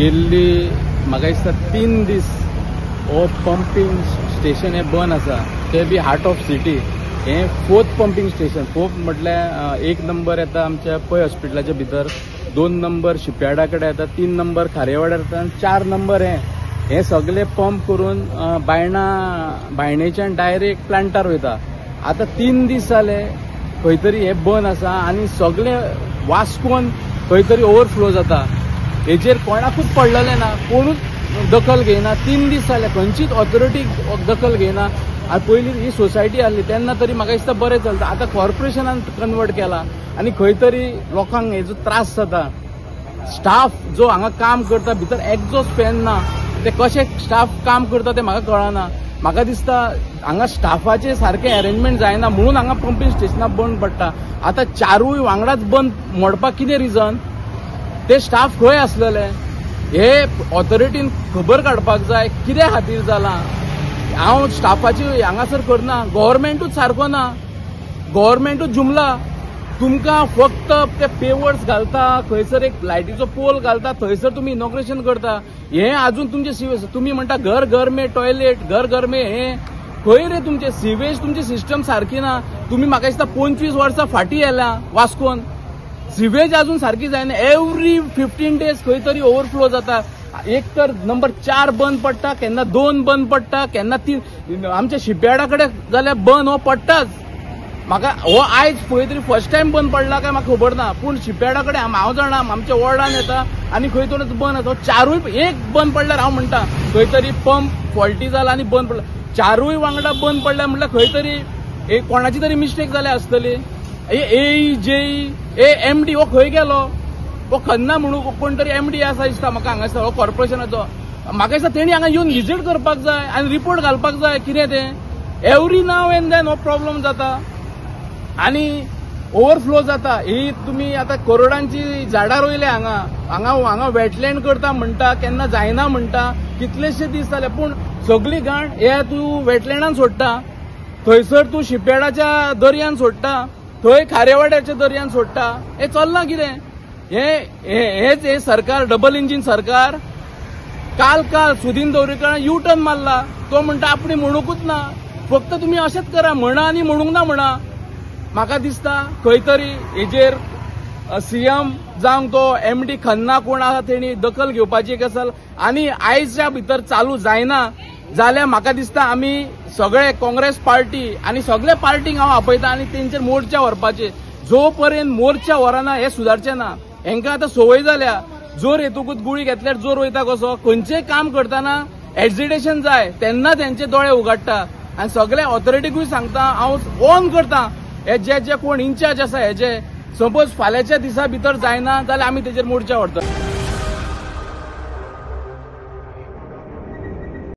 गेल्ली म्हाका दिसता 3 दीस हो पंपींग स्टेशन हें बंद आसा, ते बी हार्ट ऑफ सिटी. हें 4th pumping station. 4th म्हटल्यार 1 नंबर येता आमच्या पै हॉस्पिटलाच्या भितर, 2 नंबर शिपयार्डा कडेन येता, 3 नंबर खारेवाड्यार येता आनी 4 नंबर हें. हे सगळे पंप करून बायणा बायणेच्यान डायरेक्ट प्लांटार वयता. आतां 3 दीस जाले खंय तरी हें बंद आसा आनी सगळे वास्कोन खंय तरी ओवरफ्लो जाता. हेजेर कोणाकूच पडलेलें ना, कोणूच दखल घेयना. 3 दीस जाले खंयचीच ऑथॉरिटी दखल घेयना. आनी पयलीं ही सोसायटी आसली तेन्ना तरी म्हाका दिसता बरें चलता, आतां कॉर्पोरेशनान कन्वर्ट केला आनी खंय तरी लोकांक हेजो त्रास जाता. स्टाफ जो हांगा काम करता भितर एक्झॉस्ट फॅन ना, ते कशे स्टाफ काम करता ते म्हाका कळना. म्हाका दिसता हांगा स्टाफाचे सारकें अरेंजमेंट जायना म्हणून हांगा पंपींग स्टेशनां बंद पडटा. आतां 4 वांगडाच बंद मोडपाक कितें रिजन? ते स्टाफ खंय आसलेले हे ऑथॉरिटीन खबर काडपाक जाय कित्या खातीर जालां. हांव स्टाफाची हांगासर करना, गव्हर्मेंटूच सारको ना, गव्हर्मेंटूच जुमला. तुमकां फक्त ते पेवर्स घालता, खंयसर एक लायटीचो पोल घालता, थंयसर तुमी इनॉग्रेशन करता. हें आजून तुमचें सिवेज, तुमी म्हणटा घर घर में टॉयलेट, घर घर में हें खंय रे तुमचें सिवेज? तुमची सिस्टम सारकी ना. तुमी म्हाका दिसता 25 वर्सां फाटीं येल्या वास्कोन, सिवेज अजून सारकी जायना. एवरी 15 डेज खंय तरी ओवरफ्लो जाता. एक तर नंबर 4 बंद पडटा, केन्ना 2 बंद पडटा, केन्ना 3. आमच्या शिपयार्डा कडेन जाल्यार बंद हो पडटाच. म्हाका हो आयज खंय तरी फर्स्ट टायम बंद पडला काय म्हाका खबर ना, पूण शिपयार्डा कडेन हांव जाणा आमच्या वॉर्डान येता आनी खंय तरी बंद आसा. 4 एक बंद पडल्यार हांव म्हणटा खंय तरी पंप फॉल्टी जाला आनी बंद पडला. 4 वांगडा बंद पडल्या म्हटल्यार खंय तरी एक कोणाची तरी मिस्टेक जाल्या आसतली. ए जेई ए एम डी हो खंय गेलो? हो खन्ना म्हणून कोण तरी एम डी आसा दिसता म्हाका हांगासर, हो कॉर्पोरेशनाचो. म्हाका दिसता तेणी हांगा येवन विजीट करपाक जाय आनी रिपोर्ट घालपाक जाय कितें तें. एवरी नाव एंड then हो प्रॉब्लम जाता आनी ओवरफ्लो जाता. ही तुमी आतां करोडांची झाडां रोयल्या हांगा, हांगा हांगा वेटलँड करता म्हणटा, केन्ना जायना म्हणटा, कितलेशे दीस जाले. पूण सगळी घाण हे तूं वेटलँडान सोडटा, थंयसर तूं शिपयार्डाच्या दर्यान सोडटा, थंय खारेवाड्याच्या दर्यान सोडटा. हें चल्लां कितें? हेंच हें सरकार, डबल इंजीन सरकार. काल काल सुदीन दवरीकरान यू टर्न मारला, तो म्हणटा आपणे म्हणूंकूच ना, फक्त तुमी अशेंच करा म्हणा आनी म्हणूंक ना म्हणा. म्हाका दिसता खंय तरी हेजेर सीएम जावं तो एम डी खन्ना कोण आसा तेणी दखल घेवपाची गजाल. आनी आयच्या भितर चालू जायना जाल्यार म्हाका दिसता आमी सगळे काँग्रेस पार्टी आनी सगळे पार्टींक हांव आपयता आनी तेंचेर मोर्चा व्हरपाचे. जो पर्यंत मोर्चा व्हरना हें सुदारचें ना. हेंकां आतां संवय जाल्या, जोर येतकूच गुळी घेतल्यार जोर वयता कसो. खंयचेय काम करतना एजिटेशन जाय तेन्ना तेंचे दोळे उगाडटा. आनी सगळे ऑथॉरिटीकूय सांगता हांव ऑन करता, हे जे जे कोण इन्चार्ज आसा हेजे सपोज फाल्यांच्या दिसा भितर जायना जाल्यार आमी तेजेर मोर्चा व्हरता.